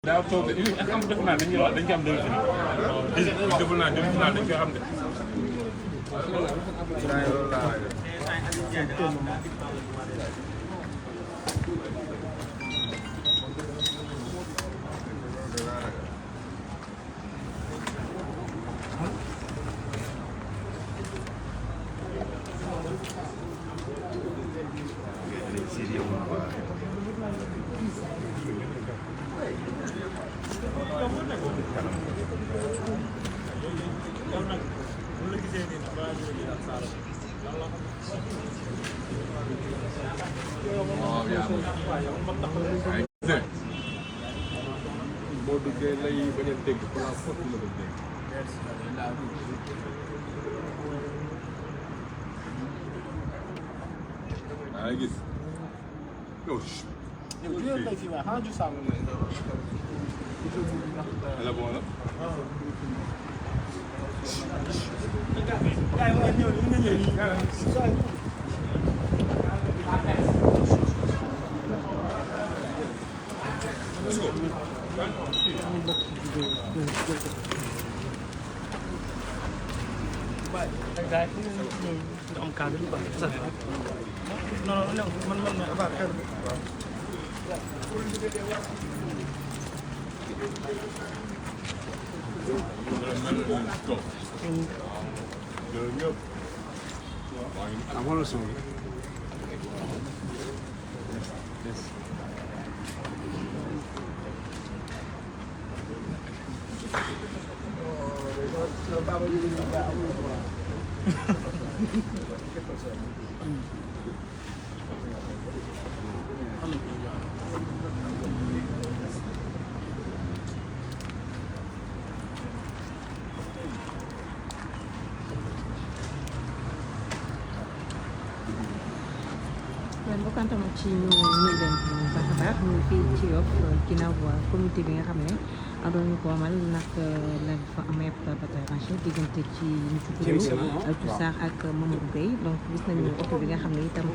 daa toog de est-ce que am def naa dañuy wax dañ koy am demi-finale. déglu naa demi-finale dañ koy xam de. boo duggee lay bañ a dégg place foofu la ko dégg. yaa ngi gis. yow. ala bon la. am cadre bu baax sax non non man avant xel amoon son bokkantama ci ñu leen baax a baax ñu fii ci Yoff ginnaaw comité bi nga xam ne doon ñu ko amal nag la fa am ab partage diggante ci nitu réew Toussar ak Mamadou Gueye donc gis nañu oto bi nga xam ne itam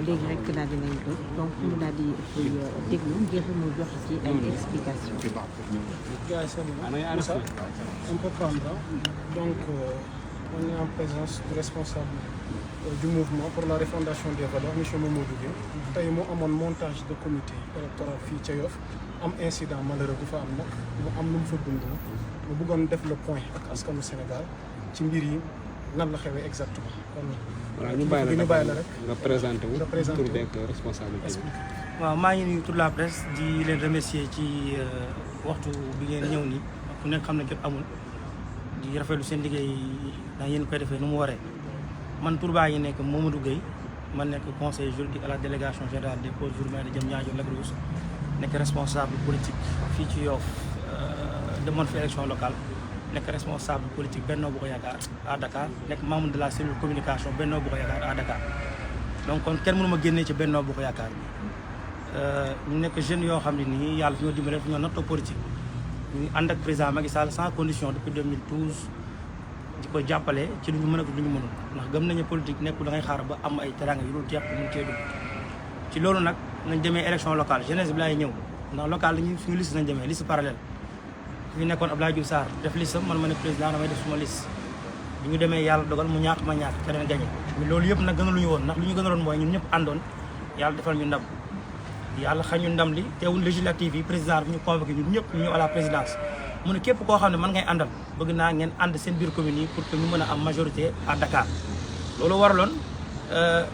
léegi rek daal dinañ ko donc ñu daal di déglu ngir mu jox ci ay explication on peut prendre donc on est en présence du responsable du mouvement pour la refondation des valeurs monsieur Mamadou Gueye tey mu amoon montage de comité électoral fii ca Yoff am incident malheureux bu fa am nag mu am lu mu fa dund mu bëggoon def le point ak askanu Sénégal ci mbir yi nan la xewee exactement kon voilà ñu bàyyi la rek nga présenté wu tur beeg responsabilité bi. waaw maa ngi nuyu toute la presse di leen remercier ci waxtu bi ngeen ñëw nii ku nekk xam ne jot amul di rafetlu seen liggéey ndax yéen koy defee nu mu waree man tur baa ngi nekk Mamadou Gueye man nekk conseiller juridique à la délégation générale des pôles urbains de Diamniadio Lac Rose nekk responsable politique fii ci Yoff demoon fi élection locale nekk responsable politique Benno Bokk Yaakaar à Dakar nekk membre de la cellule communication Benno Bokk Yaakaar à Dakar donc kon kenn mënu ma génnee ci Benno Bokk Yaakaar ñu nekk jeunes yoo xam ne nii yàlla fi ñoo dimbale fi ñoo nattoo politique ñu ànd ak président Macky Sall sans condition depuis 2012 di ko jàppale ci lu ñu mën ak lu ñu mënul ndax gëm nañu politique nekkul da ngay xaar ba am ay teranga yu dul jeex mun cee dugg ci loolu nag nañ demee élection locale jeunesse bi laay ñëw ndax locale lañu suñu liste nañ demee liste parallèle fi nekkoon Abdoulaye Diouf Sarr def liste man ma ne président damay def suma liste bi ñu demee yàlla dogal mu ñàkk ma ñàkk keneen gagné loolu yëpp nag gënaluñu woon ndax lu ñu gënaloon mooy ñun ñëpp àndoon yàlla defal ñu ndam yàlla xañ ñu ndam li teewul législative yi président bi ñu convoqué ñun ñëpp ñu ñëw à la présidence mu ne képp koo xam ne mën ngay àndal bëgg naa ngeen ànd seen biir commune yi pour que ñu mën a am majorité à Dakar loolu waraloon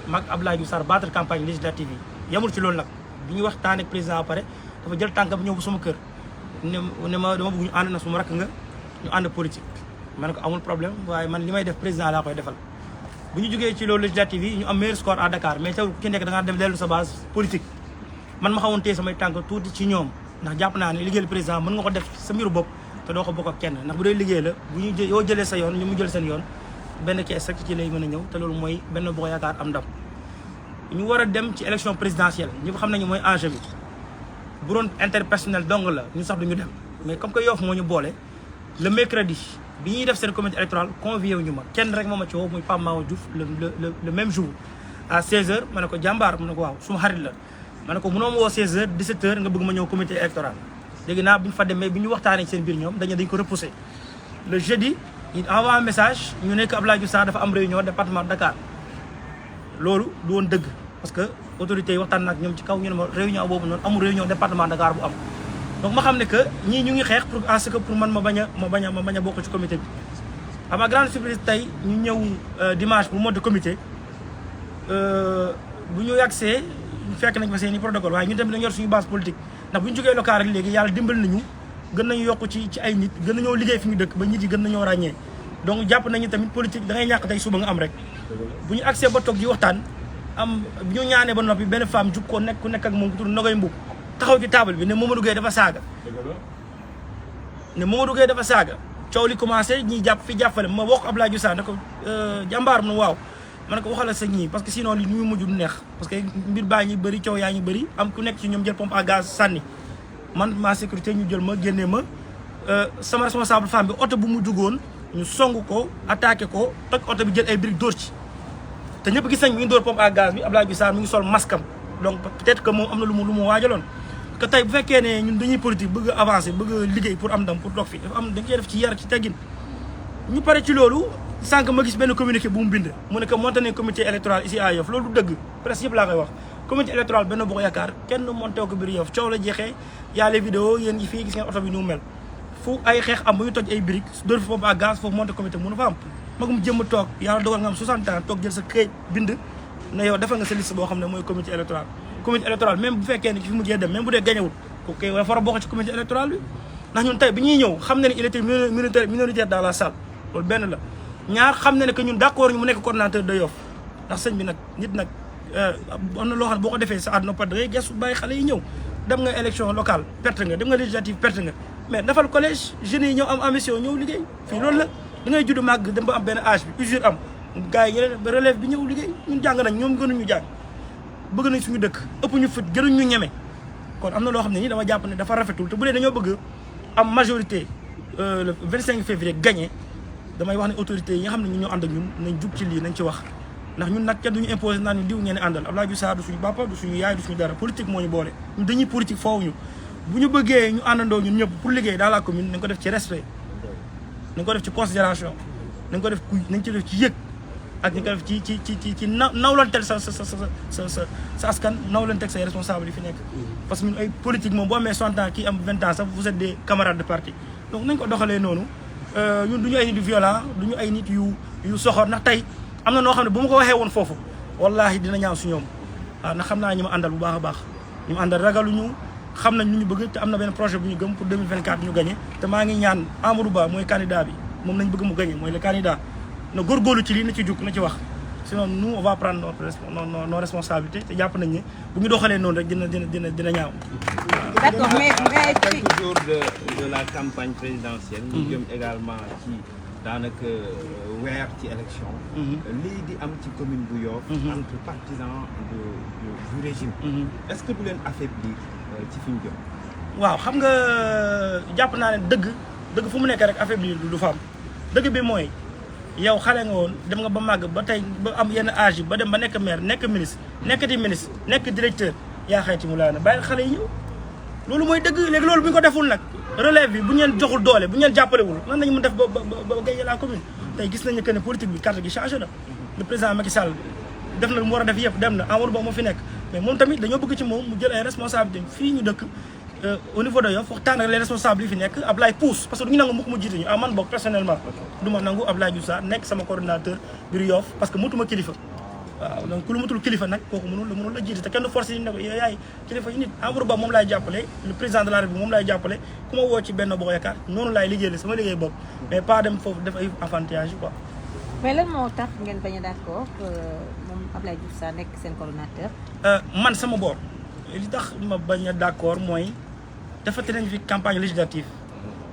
mag Abdoulaye Diouf Sarr battre campagne législative yi yemul ci loolu nag bi ñu waxtaan ak président ba pare dafa jël tànk bi ñëw bu sama kër ne ma dama bëgg ñu ànd na suma rakk nga ñu ànd politique ma ne ko amul problème waaye man li may def président laa koy defal bu ñu jógee ci loolu législative yi ñu am meilleur score à Dakar mais teewul ki nekk da ngaa dem dellu sa base politique man ma xawoon tee samay tànk tuuti ci ñoom ndax jàpp naa ne liggéeyal président mën nga ko def sa mbiru bopp te doo ko bokk ak kenn ndax bu dee liggéey la bu ñu yoo jëlee sa yoon ñu mu jël seen yoon benn kees rek ci lay mën a ñëw te loolu mooy Benno Bokk Yaakaar am ndam ñu war a dem ci élection présidentielle ñi ko xam nañu mooy enjeu bi bu doon interpersonnel dong la ñu sax duñu dem mais comme que Yoff moo ñu boole le mercredi bi ñuy def seen comité électoral convié wu ñu ma kenn rek moo ma ci woo muy Pape Mahawa Diouf le même jour à 16h ma ne ko jàmbaar ma ne ko waaw suma xarit la ma ne ko mënoo ma woo 16h 17h nga bëgg ma ñëw comité électoral léegi naa bu ñu fa demee bi ñu waxtaanee seen biir ñoom dañ ko repousser le jeudi il envoie un message ñu nekk Abdoulaye Diouf Sarr dafa am réunion département de Dakar loolu du woon dëgg parce que autorités yi waxtaan na ak ñoom ci kaw ñu ne ma réunion boobu noonu amul réunion département de Dakar bu am donc ma xam ne que ñii ñu ngi xeex pour en ce que pour man ma bañ a bokk ci comité bi à ma grande surprise tey ñu ñëw dimanche pour monter comité bu ñu yagsee fekk nañ fa seen i protocole waaye ñun tamit dañu yor suñu base politique ndax bu ñu jógee local rek léegi yàlla dimbal nañu gën nañu yokk ci ay nit gën nañoo liggéey fi ñu dëkk ba nit yi gën nañoo ràññee donc jàpp nañu tamit politique da ngay ñàkk tey suba nga am rek bu ñu agsee ba toog di waxtaan am bu ñu ñaanee ba noppi benn femme jug ko nekk ku nekk ak moom ku tudd Nogay Mbub taxaw ci table bi ne Mamadou Gueye dafa saaga coow li commencé ñiy jàpp fi jàppale ma wax Abdoulaye Diouf Sarr ne ko jàmbaar mu waaw ma ne ko waxala sa ñii parce que sinon li ñu mujj du neex parce que mbir baa ñi bëri coow yaa ñu bëri am ku nekk ci ñoom jël pompe à gaz sànni man ma sécurité ñu jël ma génnee ma sama responsable femme bi oto bu mu duggoon ñu song ko attaqué ko toj oto bi jël ay briques dóor ci te ñëpp gis nañ mi ngi dóor pompe à gaz bi Abdoulaye Diouf Sarr mi ngi sol masque am donc peut-être que moom am na lu mu waajaloon que tey bu fekkee ne ñun dañuy politique bëgg a avancer bëgg a liggéey pour am ndam pour toog fi dafa am dañ koy def ci yar ci teggin ñu pare ci loolu sànq ma gis benn communiqué bu mu bind mu ne que monté nañ comité électoral ici à Yoff loolu du dëgg presque yëpp laa koy wax comité électoral Benno Bokk Yaakaar kenn monté ko biir Yoff coow la jeexee y'a les vidéos yéen yi fii gis ngeen oto bi ñu mel fu ay xeex am ba ñu toj ay briques dóor fi pompe à gaz foofu monté comité mënu fa am magum jëmm toog yàlla dogal nga am 60 ans toog jël sa këyit bind ne yow defal nga sa liste boo xam ne mooy comité électoral même bu fekkee ne ci fi mujjee dem même bu dee gañewul ko kay war a bokk ci comité électoral bi ndax ñun tey bi ñuy ñëw xam na ne il était minoritaire dans la salle loolu benn la ñaar xam na ne que ñun d'accord ñu mu nekk coordonnateur de Yoff ndax sëñ bi nag nit nag am na loo xam ne boo ko defee sa àdduna da ngay gestu bàyyi xale yi ñëw dem nga élection locale perte nga dem nga législative perte nga mais dafal collège jeunes yi ñëw am ambition ñëw liggéey fii loolu la da ngay judd màgg dem ba am benn âge bi usure am gars yi ñeneen relève bi ñëw liggéey ñun jàng nañ ñoom gënuñu jàng bëgg nañ suñu dëkk ëpp ñu fit gënuñ ñu ñeme kon am na loo xam ne nii dama jàpp ne dafa rafetul te bu dee dañoo bëgg am majorité le 25 février gagné damay wax ne autorités yi nga xam ne ñu ñoo ànd ak ñun nañ jug ci lii nañ ci wax ndax ñun nag kenn duñu imposé naan ñu diw ngeen àndal Abdoulaye Diouf Sarr du suñu papa du suñu yaay du suñu dara politique moo ñu boole ñun dañuy politique foofu ñu bu ñu bëggee ñu àndandoo ñun ñëpp pour liggéey dans la commune nañ ko def ci respect nañ ko def ci considération nañ ko def nañ ci def ci yëg ak nañ ko def ci nawlantel sa askan nawlantel say responsable yi fi nekk parce que ñun ay politique moom boo amee 60 ans kii am 20 ans sax vous êtes des camarades de parti donc nañ ko doxalee noonu ñun du ñu ay nit yu violent du ñu ay nit yu soxor ndax tey am na noo xam ne bu ma ko waxee woon foofu wallahi dina ñaaw si ñoom waaw ndax xam naa ñi ma àndal bu baax a baax ñi ma àndal ragaluñu xam nañ lu ñu bëgg te am na benn projet bu ñu gëm pour 2024 ñu gagné te maa ngi ñaan Amadou Ba mooy candidat bi moom nañ bëgg mu gagné mooy le candidat na góorgóorlu ci lii na ci jug na ci wax sinon nous on va prendre nos responsabilités te jàpp nañ ne bu ñu doxalee noonu rek dina ñaaw. D'accord, mais quelques jours de la campagne présidentielle. ñu jëm également ci daanaka weer ci élection. lii di am ci commune bu Yoff. entre partisans du régime. est-ce que du leen affaiblir ci fi ñu jëm. waaw xam nga jàpp naa ne dëgg fu mu nekk rek affaiblir du fa am dëgg bi mooy yow xale nga woon dem nga ba màgg ba tey ba am yenn âge yi ba dem ba nekk maire nekk ministre nekkati ministre nekk directeur yaa xayti mu laa ne bàyyi xale yi ñëw loolu mooy dëgg léegi loolu bu ñu ko deful nag relève bi bu ñu leen joxul doole bu ñu leen jàppalewul nan nañu mun def ba gagner la commune tey gis nañu que ne politique bi carte gi changé na le président Macky Sall def na lu mu war a def yëpp dem na Amadou Ba moo fi nekk mais moom tamit dañoo bëgg ci moom mu jël ay responsabilités fii ñu dëkk au niveau de Yoff waxtaan ak les responsables yi fi nekk Ablaye pousse parce que du ñu nangu mu ko mu jiite ñu man boog personnellement du ma nangu Abdoulaye Diouf Sarr nekk sama coordinateur biir Yoff parce que mutuma kilifa waaw donc ku lu mutul kilifa nag kooku mënul la jiite te kenn du forcé yi ne ko yaay kilifa yi nit Amadou Ba moom laay jàppale le président de la République moom laay jàppale ku ma woo ci Benno Bokk Yaakaar noonu laay liggéey sama liggéey bopp mais pas dem foofu def ay enfantillage quoi. mais lan moo tax ngeen bañ a d'accord moom Abdoulaye Diouf Sarr nekk seen coordonnateur. man sama boor li tax ma bañ a d'accord mooy defati nañ fi campagne législative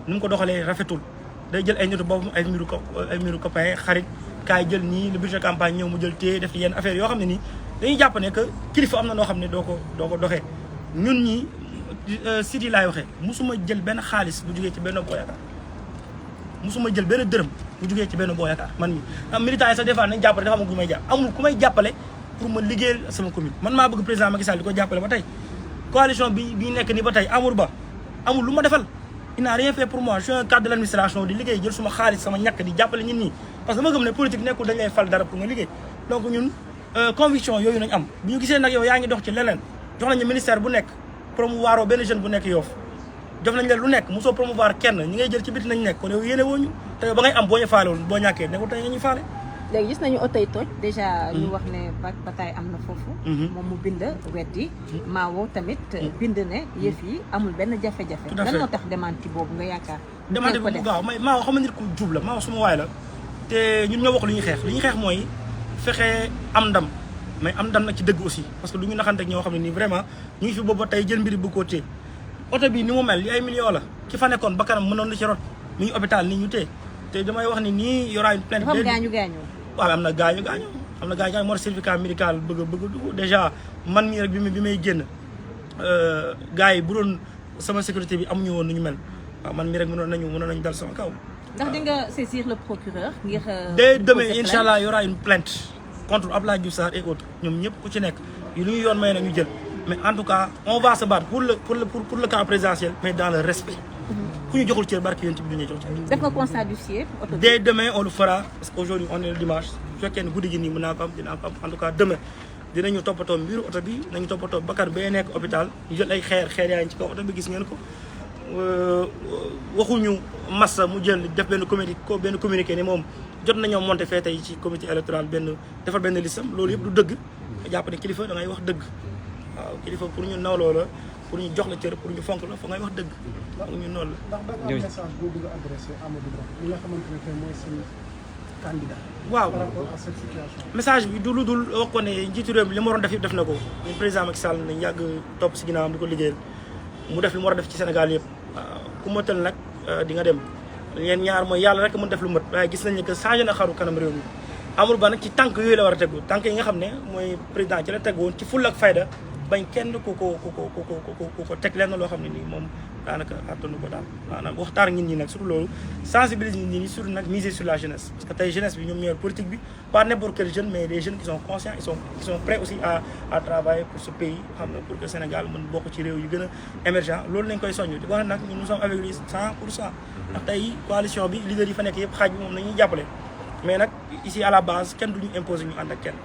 ni mu ko doxalee rafetul day jël ay nitu boobu ay miru copain xarit kaay jël nii le budget campagne ñëw mu jël téye def yenn affaire yoo xam ne nii dañuy jàpp ne que kilifa am na noo xam ne doo ko doxee ñun ñi Sidi laay waxee musuma jël benn xaalis bu jugee ci Benno Bokk Yaakaar musuma jël benn dërëm bu jugee ci Benno Bokk Yaakaar man mi am militant yi sax des fois nañ jàppale dafa am ku may jàpp amul ku may jàppale pour ma liggéeyal sama commune man maa bëgg président Macky Sall di ko jàppale ba tey coalition bi nekk nii ba tey Amadou Ba amul lu ma defal il n'a rien fait pour moi je suis un cadre de l'administration di liggéey jël suma xaalis sama ñàkk di jàppale nit ñi parce que ma gëm ne politique nekkul dañ lay fal dara pour nga liggéey donc ñun conviction yooyu nañ am bu ñu gisee nag yow yaa ngi dox ci leneen jox nañu ministère bu nekk promouvoir benn jeune bu nekk Yoff jox nañ leen lu nekk mosoo promouvoir kenn ñi ngay jël ci biti nañ nekk kon yow yéene wooñu te yow ba ngay am boo ñu faalewul boo ñàkkee nekkul tey nga ñu faale léegi gis nañu oto yi toj déjà ñu wax ne bataille am na foofu moom mu bind weddi Maawo tamit bind ne yëf yi amul benn jafe-jafe lan moo tax démenti boobu nga yaakaar démenti bu gaaw may Maawo xam nga nit ku jub la Maawo suma waay la te ñun ñoo wax lu ñuy xeex mooy fexe am ndam mais am ndam nag ci dëgg aussi parce que lu ñu naxante ak ñoo xam ne nii vraiment ñu ngi fi boobu tey jël mbiri bu ko téye oto bi ni mu mel li ay millions la ki fa nekkoon ba kanam mënoon na ci rot mi ngi hôpital ni ñu téye te damay wax ni nii y aura une plainte waaw am na gaañu moo tax certificat médical bëgg dugg déjà man mii rek bi may génn gars yi bu doon sama sécurité bi amuñu woon nu ñu mel waaw man mii rek mënoon nañu dal sama kaw. ndax di nga saisir le procureur ngir. dès demain incha allah y aura une plainte contre Abdoulaye Diouf Sarr et autres ñoom ñëpp ku ci nekk lu ñu yoon may na ñu jël mais en tout cas on va se battre pour le camp présidentiel mais dans le respect. ku ñu joxul cër barke yéen bi du ñu jox cër. def nga constat d'huissier. dès demain on le fera parce que aujourd'hui on est le dimanche su fekkee ne guddi gi nii mën naa ko am dinaa ko am en tout cas demain dinañu toppatoo mbiru oto bi dinañu toppatoo bakkan bay nekk hôpital ñu jël ay xeer yaa ngi ci kaw oto bi gis ngeen ko waxuñu massa mu jël def benn communiqué ne moom jot nañoo monté fee tey ci comité électoral defar benn listam loolu yëpp du dëgg nga jàpp ne kilifa da ngay wax dëgg waaw kilifa pour ñu nawloo la pour ñu jox la cër pour ñu fonk la fa ngay wax dëgg donc ñun noonu la. ndax dafa am message boo bëgg a adressé Amadou Ba li nga xamante ne tey mooy seen candidat. waaw par rapport à cette situation. message bi du lu dul wax ko ne njiitu réew mi li mu waroon def yëpp def na ko ñu président Macky Sall nañ yàgg topp si ginnaawam di ko liggéeyal mu def li mu war a def ci Sénégal yëpp waaw ku matal nag di nga dem leen ñaar mooy yàlla rek mën def lu mat waaye gis nañ ne que changé na xaru kanam réew mi Amadou Ba nag ci tànk yooyu la war a tegu tànk yi nga xam ne mooy président ci la teg woon ci fulla ak fayda bañ kenn ku ko teg lenn loo xam ne nii moom daanaka attanu ko daal maanaam waxtaan ak nit ñi nag surtout loolu sensibiliser nit ñi surtout nag miser sur la jeunesse parce que tey jeunesse bi ñoom ñooy politique bi pas n'importe quel jeune mais des jeunes qui sont conscients ils sont prêts aussi à travailler pour ce pays xam nga pour que Sénégal mën bokk ci réew yu gën a émergent loolu lañ koy soññu di wax nag nous sommes avec lui 100%. ndax tey coalition bi leader yi fa nekk yëpp xaaj bi moom nañuy jàppale mais nag ici à la base kenn duñu imposer ñu ànd ak kenn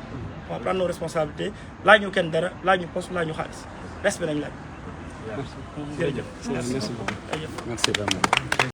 on prend nos responsabilités laaj ñu kenn dara laaj ñu poste laaj ñu xaalis respect nañ laaj. jërëjëf. merci beaucoup. merci vraiment.